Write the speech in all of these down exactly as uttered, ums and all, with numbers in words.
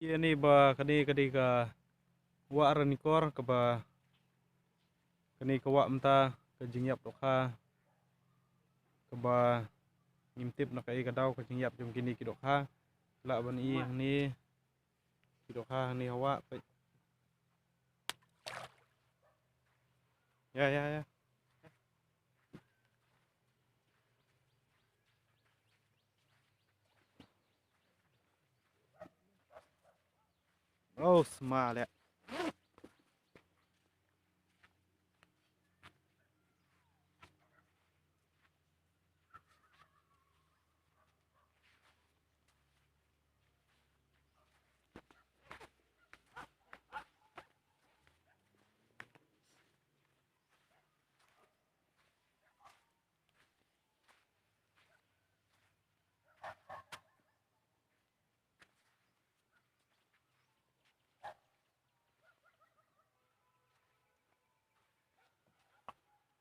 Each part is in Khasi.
Ïa ni ba kane ka dei ka wah Ranikor kaba kane ka wah mynta ka jingïap dohkha kaba ngim tip na kaei ka daw ka jingïap jong kine ki dohkha. Lah ban i hangne ki dohkha hangne ha wah peit. Ïa ïa ïa. Oh, sma leh.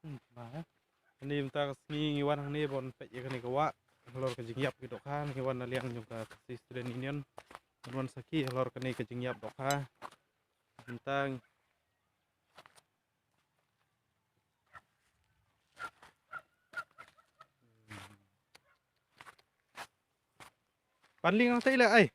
Hmm, ba, eh. Hangne mynta ka sngi ngi wan hangne ban peit ïa kane ka wah halor ka jingïap ki dohkha, ngi wan na liang jong ka Khasi Student Union ban wan sakhi halor kane ka jingïap dohkha. Mynta Pan lieng nang tei le ai.